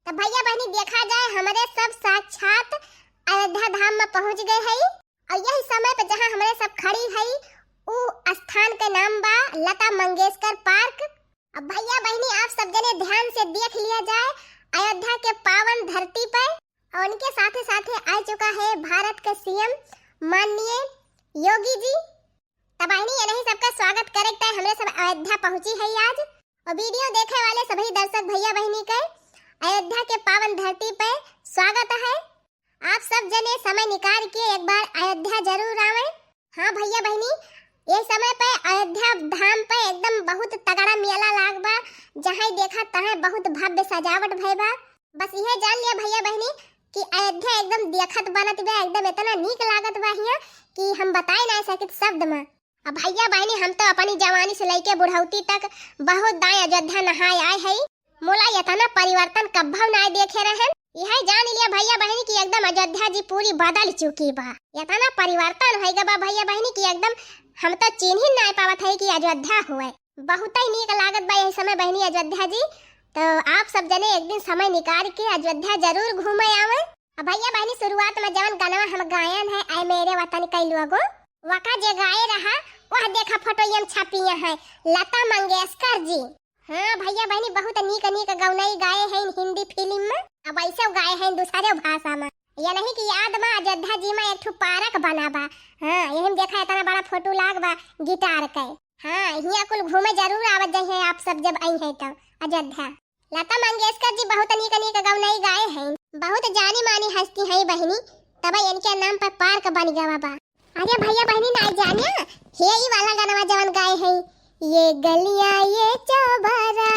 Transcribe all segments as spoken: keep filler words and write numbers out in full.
तो भैया बहिनी, देखा जाए, हमरे सब साक्षात अयोध्या धाम में पहुँच गए हई। और यही समय पे जहाँ हमरे सब खड़ी हई, उ स्थान के नाम बा लता मंगेशकर पार्क। अब भैया बहिनी, आप सब जने ध्यान से देख लिया जाए, अयोध्या के पावन धरती पर, और उनके साथे साथे आ चुका है भारत के सीएम माननीय योगी जी। तब बहिनी, इन्हीं सबका स्वागत करे के हमरे सब अयोध्या पहुँची है आज। और वीडियो देखे वाले सभी दर्शक भैया बहिनी के अयोध्या के पावन धरती पे स्वागत है। आप सब जने समय निकाल के एक बार अयोध्या जरूर आवे। हाँ भैया बहिनी, ये समय पे अयोध्या धाम पे एकदम बहुत तगड़ा मेला लाग बा। जहाँ देखा तहाँ बहुत भव्य सजावट भय बा। बस इहे जान लिया भैया बहिनी कि अयोध्या एकदम देखत बनत बा, एकदम इतना नीक लागत बा हियाँ कि हम बताए ना सकित शब्द में। अब भैया बहिनी, हम तो अपनी जवानी से लेके बुढ़ौती तक बहुत दाएं अयोध्या नहाए आए हई। मोला इतना परिवर्तन कब्बो नाय देखे रहन। यह जान लिया भैया बहिनी कि एकदम अयोध्या जी पूरी बदल चुकी बा। इतना परिवर्तन होई गा बा भैया बहिनी कि एकदम हम तो चिन्ह ही नाय पावत है कि अयोध्या हुए। बहुत ही नीक लागत बा यही समय बहिनी अयोध्या जी। तो आप सब जने एक दिन समय निकाल के अयोध्या जरूर घूमे आवे। अब भैया बहिनी, शुरुआत में जवन गनवा हम गायन है, ऐ मेरे वतन के लोगो, वका जे गाए रहा, वह देखा फोटो यम छपिया है, लता मंगेशकर जी। हाँ भैया बहिनी, बहुत नीक नीक गौनई गाए हैं हिंदी फिल्म में, अब ऐसे गाए हैं दूसरे भाषा में। ये नहीं कि याद में अयोध्या जी में एक ठो पार्क बना बा। हाँ, यही में देखा इतना बड़ा फोटो लाग बा गिटार के। हाँ, हियाँ कुल घूमे जरूर आवत जाइए आप सब जब आई हैं तो अयोध्या। लता मंगेशकर जी बहुत नीक नीक गौनई गाए हैं, बहुत जानी मानी हस्ती हैं बहिनी, तब इनके नाम पर पार्क बन गवा बा। अरे भैया बहिनी ना जाने, हे ई वाला गाना जवन गाए हैं, ये गलियां ये चौबारा,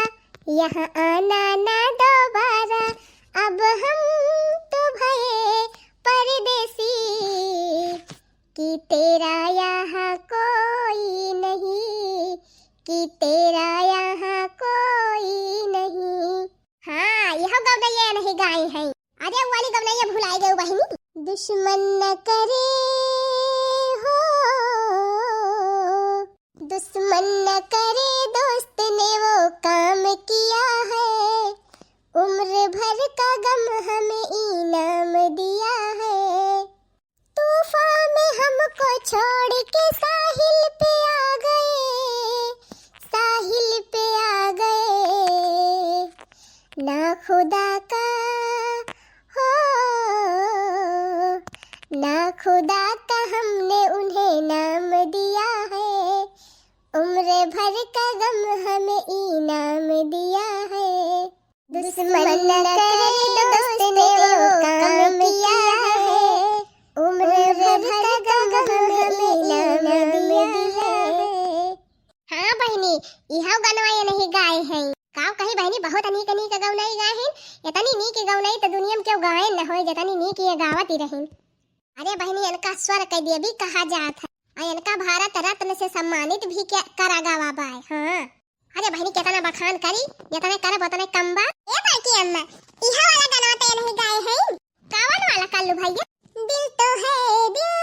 यहाँ आना ना दोबारा, अब हम तो भये परदेसी, कि तेरा यहाँ कोई नहीं, कि तेरा यहाँ कोई नहीं। हाँ, यह गौनैया नहीं गाए हैं। अरे, वो वाली गौनैया भुलाई गई बहिनी। दुश्मन न करे हो, दुश्मन न करे, दोस्त ने वो काम किया है, उम्र भर का गम हमें इनाम दिया है। तूफान में हमको छोड़ के साहिल पे आ गए, साहिल पे आ गए। ना खुदा का हो, ना खुदा का हमने उन्हें नाम दिया है, उम्र भर का गम हमें इनाम दिया है। दुश्मन न करे, दोस्त ने वो काम किया है, उम्र भर का गम हमें इनाम दिया है। हाँ बहिनी, इहौ गनवा ये नहीं गाए हैं। काव कही बहिनी, बहुत नीक नीक गौनई गाए हैं। इतनी नीक गौनई तो दुनिया में क्यों गाए न होए, जितनी नीक ये गावत ही रही। अरे बहिनी, इनका स्वर के देवी कहा जात है, और इनका भारत रत्न से सम्मानित भी किया, करा गवा बाय। हाँ, अरे बहिनी, कितना बखान करी, जितने करब उतने कम बा। ए बड़की अम्मा, इहा वाला गाना तो ये नहीं गाए हैं। कवन वाला कल्लू भैया? दिल तो है दिल,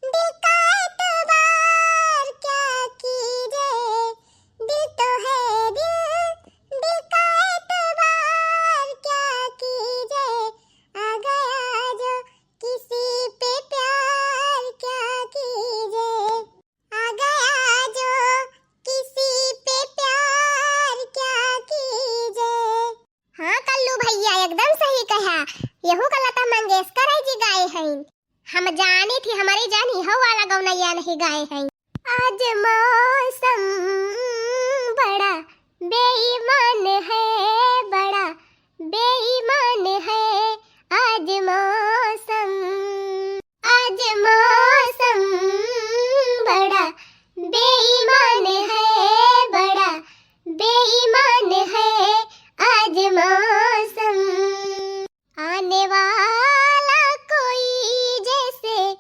दिल का एतबार क्या कीजे, दिल तो है दिल, दिल का एतबार क्या कीजे, आ गया जो किसी पे प्यार क्या कीजे, आ गया जो किसी पे प्यार क्या कीजे। हाँ कल्लू भैया, एकदम सही कहा, यहू का लता मंगेशकर जी गाए हैं। हम जानी थी, हमारी जान यहू वाला गौनैया नहीं गाए हैं। आज मौसम बड़ा बेईमान है, बड़ा बेईमान है आज मौसम, आज मौसम बड़ा बेईमान है, बड़ा बेईमान है आज मौसम। आने वाला कोई जैसे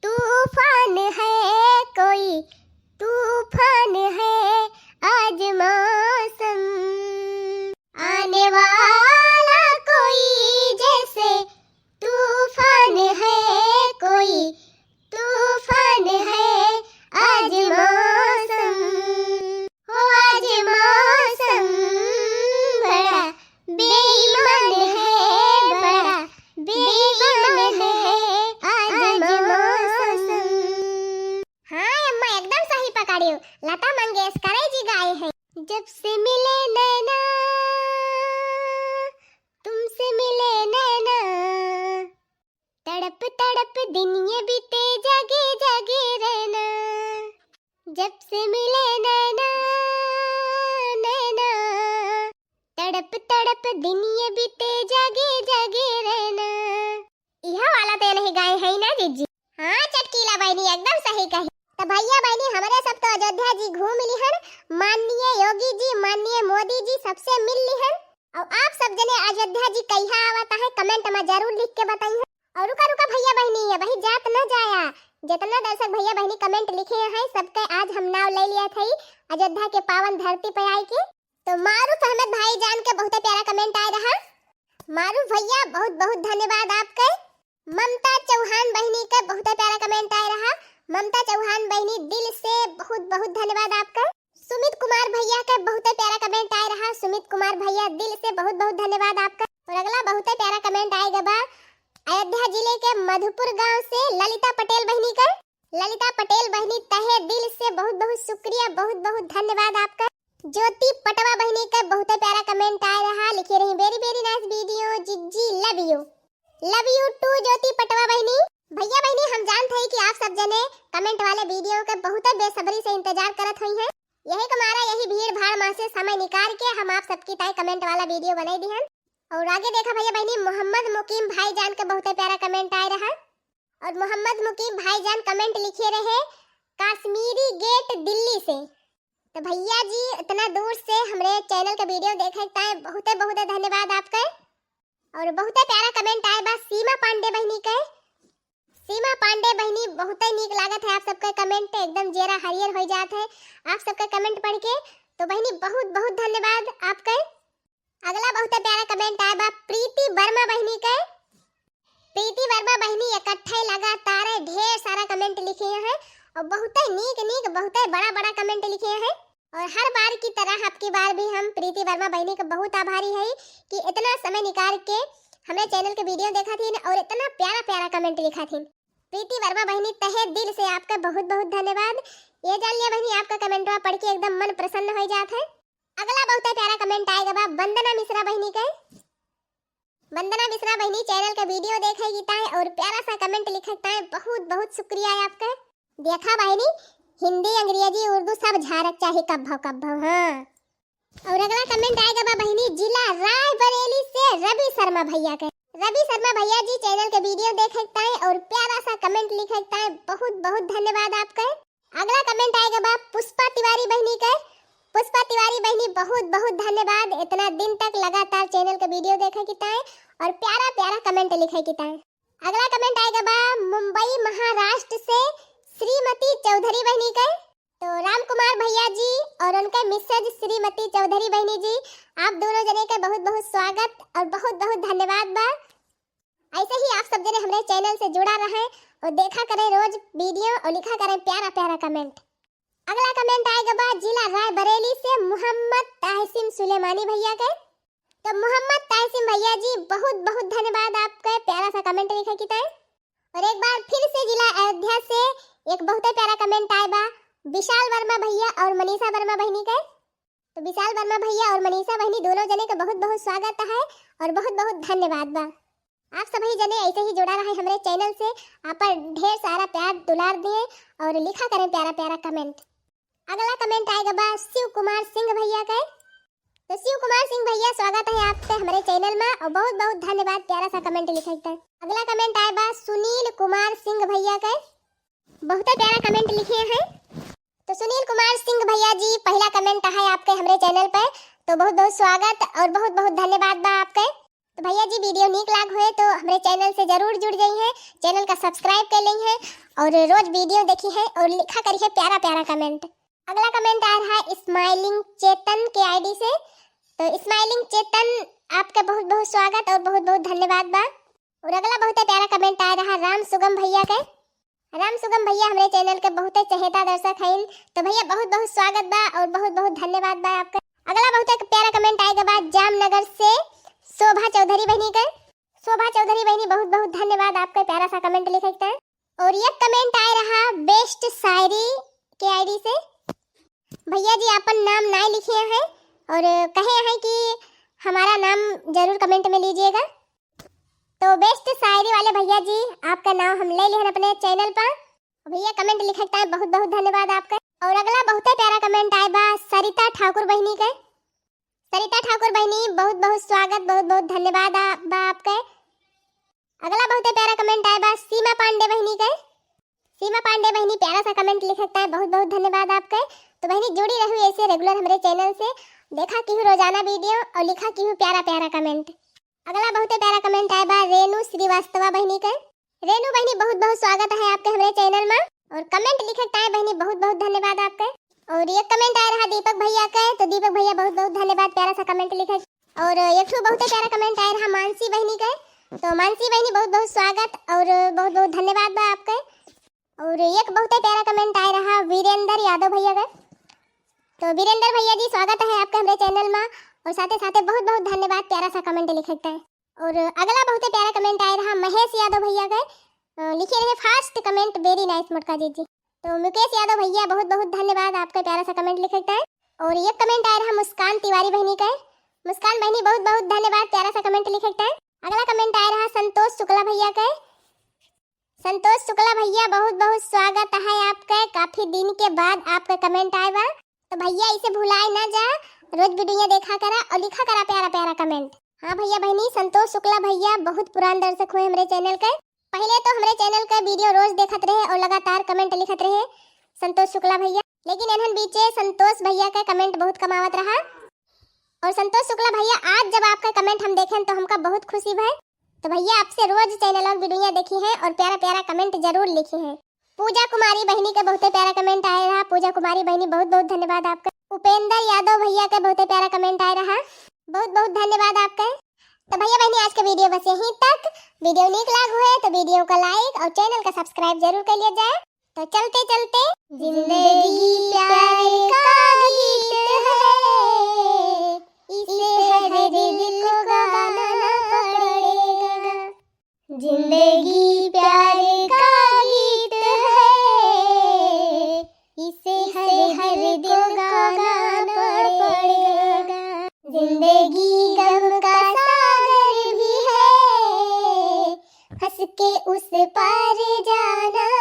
तूफान है, कोई तूफान है आज मौसम। आने वाला दिन ये बीते जगे जगे रहना, जब से मिले नैना, नैना, तड़प तड़प दिन ये बीते जगे जगे रहना। इहा वाला तो नहीं गाए है ना जीजी? हाँ चटकीला बहिनी, एकदम सही कही। तो भैया बहिनी, हमरे सब तो अयोध्या जी घूम लिहन, माननीय योगी जी, माननीय मोदी जी, सबसे मिल लिहन। और आप सब जने अयोध्या जी कहिया आवत है, comment में जरूर लिख के बताइए। और रुका रुका भैया बहिनी, अबही जात न जाया, जितना दर्शक भैया बहिनी comment लिखे हैं, सबके आज हम नाव ले लिया थे अयोध्या के पावन धरती पे आए के। तो मारूफ अहमद भाईजान के बहुते प्यारा comment आए रहा। मारूफ भैया, बहुत बहुत धन्यवाद आपके। ममता चौहान बहिनी के बहुते प्यारा comment आए रहा। ममता चौहान बहिनी, दिल से बहुत बहुत धन्यवाद आपके। सुमित कुमार भैया के बहुते प्यारा comment आए रहा। सुमित कुमार भैया, दिल से बहुत बहुत धन्यवाद आपके। और अगला बहुते प्यारा comment आए बा अयोध्या जिले के मधुपुर गांव से ललिता पटेल बहिनी के। ललिता पटेल बहिनी, तहे दिल से बहुत बहुत शुक्रिया, बहुत बहुत धन्यवाद आपका। ज्योति पटवा बहिनी का बहुते प्यारा comment आए रहा, लिखे रही, very very nice video, जीजी love you, love you too ज्योति पटवा बहिनी। भैया बहिनी, हम जानत हई कि आप सब जने comment वाले video के बहुते बेसब्री से इंतजार करत होइहैं, यही के मारा यही भीड़ भाड़ में से समय निकाल के हम आप सबकी ताई comment वाला video बनाई दिहन। और आगे देखा भैया बहिनी, मोहम्मद मुकीम भाईजान के बहुते प्यारा comment आए रहा। और मोहम्मद मुकीम भाईजान comment लिखे रहे, "कश्मीरी गेट दिल्ली से।" तो भैया जी, इतना दूर से हमरे channel के video देखे के ताए बहुते बहुते धन्यवाद आपके। और बहुते प्यारा comment आए बा सीमा पांडे बहिनी के। सीमा पांडे बहिनी, बहुते नीक लागत है आप सबके comment, एकदम जेरा हरियर हो जात है आप सबके comment पढ़ के। तो बहिनी, बहुत बहुत धन्यवाद आपके। अगला बहुते प्यारा comment आए बा प्रीति वर्मा बहिनी के। प्रीति वर्मा बहिनी इकट्ठे लगातार ढेर सारा comment लिखे हैं और बहुते नीक नीक, बहुते बड़ा बड़ा comment लिखे हैं। और हर बार की तरह अब की बार भी हम प्रीति वर्मा बहिनी के बहुत आभारी है कि इतना समय निकाल के हमरे channel के video देखा थीन और इतना प्यारा प्यारा comment लिखा थीन। प्रीति वर्मा बहिनी, तहे दिल से आपका बहुत बहुत धन्यवाद। ये जान लिया बहिनी, आपका commentवा पढ़ के एकदम मन प्रसन्न हो जात है। अगला बहुते प्यारा comment आए बा वंदना मिश्रा बहिनी के। वंदना मिश्रा बहिनी, channel के video देखे की ताए और प्यारा सा comment लिखे की ताए बहुत बहुत शुक्रिया है आपका। देखा बहिनी, हिंदी, अंग्रेजी, उर्दू सब झारक चाही कब्भव कब्भव। हाँ, और अगला comment आए बा बहिनी जिला रायबरेली से रवि शर्मा भैया के। रवि शर्मा भैया जी, channel के video देखे के ताए और प्यारा सा comment लिखे के ताए बहुत बहुत धन्यवाद आपके। अगला comment आए बा पुष्पा तिवारी बहिनी के। पुष्पा तिवारी बहिनी, बहुत बहुत धन्यवाद इतना दिन तक लगातार channel के video देखे की ताए और प्यारा प्यारा comment लिखे की ताए। अगला comment आए बा मुंबई महाराष्ट्र से श्रीमती चौधरी बहिनी के। तो राम कुमार भैया जी और उनके Mrs श्रीमती चौधरी बहिनी जी, आप दोनों जने के बहुत बहुत स्वागत और बहुत बहुत धन्यवाद बा। ऐसे ही आप सब जने हमरे channel से जुड़ा रहें और देखा करें रोज video और लिखा करें प्यारा प्यारा comment। अगला comment आए बा जिला रायबरेली से मोहम्मद ताहसिम सुलेमानी भैया के। तो मोहम्मद ताहसिम भैया जी, बहुत बहुत धन्यवाद आपके प्यारा सा comment लिखे की ताए। और एक बार फिर से जिला अयोध्या से एक बहुते प्यारा comment आए बा विशाल वर्मा भैया और मनीषा वर्मा बहिनी के। तो विशाल वर्मा भैया और मनीषा बहिनी दोनों जने के बहुत बहुत स्वागत है और बहुत बहुत धन्यवाद बा। आप सभी जने ऐसे ही जुड़ा रहे हमरे channel से, आप पर ढेर सारा प्यार दुलार दिए और लिखा करें प्यारा प्यारा comment। अगला comment आए बा शिव कुमार सिंह भैया के। तो शिव कुमार सिंह भैया, स्वागत है आपके हमरे channel में और बहुत बहुत धन्यवाद प्यारा सा comment लिखे के। अगला comment आए बा सुनील कुमार सिंह भैया के, बहुते प्यारा comment लिखे हैं। तो सुनील कुमार सिंह भैया जी, पहला comment है आपके हमरे channel पे, तो बहुत बहुत स्वागत और बहुत बहुत धन्यवाद बा आपके। तो भैया जी, video नीक लाग होए तो हमरे channel से जरूर जुड़ जाइए, channel का subscribe कर ली है और रोज video देखी है और लिखा करी है प्यारा प्यारा comment। अगला comment आ रहा है स्माइलिंग चेतन के ID से। तो स्माइलिंग चेतन, आपका बहुत बहुत स्वागत और बहुत बहुत धन्यवाद बा। और अगला बहुत प्यारा comment आ रहा राम सुगम भैया के। राम सुगम भैया हमरे channel के बहुत चहेता दर्शक हैं, तो भैया बहुत बहुत स्वागत बा और बहुत बहुत धन्यवाद बा आपका। अगला बहुत एक प्यारा comment आए बा जामनगर से शोभा चौधरी बहिनी के। शोभा चौधरी बहिनी, बहुत बहुत धन्यवाद आपका प्यारा सा comment लिखे के। और ये comment आए रहा बेस्ट शायरी के ID से। भैया जी अपन नाम नाय लिखे हैं और कहे हैं कि हमारा नाम जरूर comment में लीजिएगा। तो best शायरी वाले भैया जी, आपका नाम हम ले लिहन अपने channel पर। भैया, comment लिखे के ताईं बहुत बहुत धन्यवाद आपका। और अगला बहुते प्यारा comment आए बा सरिता ठाकुर बहिनी के। सरिता ठाकुर बहिनी, बहुत बहुत स्वागत, बहुत बहुत धन्यवाद आ-, बा आपके। अगला बहुते प्यारा comment आए बा सीमा पांडे बहिनी के। सीमा पांडे बहिनी, प्यारा सा comment लिखे के ताईं बहुत बहुत धन्यवाद आपके। तो बहिनी, जुड़ी रहू ऐसे regular हमरे channel से, देखा किहू रोजाना video और लिखा किहू प्यारा प्यारा comment। अगला बहुते प्यारा comment आए बा रेनू श्रीवास्तवा बहिनी के। रेनू बहिनी, बहुत बहुत स्वागत है आपके हमरे channel में। और comment लिखे के ताईं बहिनी बहुत बहुत धन्यवाद आपके। और एक comment आए रहा दीपक भैया के, तो दीपक भैया, बहुत बहुत धन्यवाद प्यारा सा comment लिखे। और एक ठो बहुते प्यारा comment आए रहा मानसी बहिनी के, तो मानसी बहिनी, बहुत बहुत स्वागत और बहुत बहुत धन्यवाद बा आपके। और एक बहुते प्यारा comment आए रहा वीरेंद्र यादव भैया के। तो वीरेंद्र भैया जी, स्वागत है आपके हमरे channel में और साथे साथे बहुत बहुत धन्यवाद प्यारा सा comment लिखे के ताईं। और अगला बहुते प्यारा comment आए रहा महेश यादव भैया के, अ, लिखे रहे fast comment, very nice मोटका जीजी। तो मुकेश यादव भैया, बहुत बहुत धन्यवाद आपके प्यारा सा comment लिखे के ताईं। और एक comment आए रहा मुस्कान तिवारी बहिनी के। मुस्कान बहिनी, बहुत बहुत धन्यवाद प्यारा सा comment लिखे के ताईं। अगला comment आए रहा संतोष शुक्ला भैया के। संतोष शुक्ला भैया, बहुत बहुत स्वागत है आपके, काफी दिन के बाद आपका comment आए बा। तो भैया, इसे भुलाए ना जा, रोज video देखा करा और लिखा करा प्यारा प्यारा comment। हाँ भैया बहिनी, संतोष शुक्ला भैया, बहुत पुरान दर्शक हुए हमरे channel के। पहले तो हमरे channel के video रोज देखत रहे और लगातार comment लिखत रहे संतोष शुक्ला भैया, लेकिन एनहन बीचे संतोष भैया के comment बहुत कम आवत रहा। और संतोष शुक्ला भैया, आज जब आपका comment हम देखेन तो हमका बहुत खुशी भय। तो भैया, आपसे रोज channel और video देखी हैं और प्यारा प्यारा comment जरूर लिखी हैं। पूजा कुमारी बहिनी के बहुते प्यारा comment आए रहा। पूजा कुमारी बहिनी, बहुत बहुत धन्यवाद आपका। उपेंद्र यादव भैया के बहुते प्यारा comment आए रहा, बहुत बहुत धन्यवाद आपका। तो भैया बहिनी, आज के video बस यहीं तक। Video नीक लाग हुए तो video का like और channel का subscribe जरूर कर लिया जाए। तो चलते चलते, जिंदगी प्यार का गीत है, इसे हर दिल को गाना पड़ेगा। जिंदगी प्यार का गीत है, इसे हर हर दिल को गाना पड़ेगा। जिंदगी गम का सागर भी है, हंस के उस पार जाना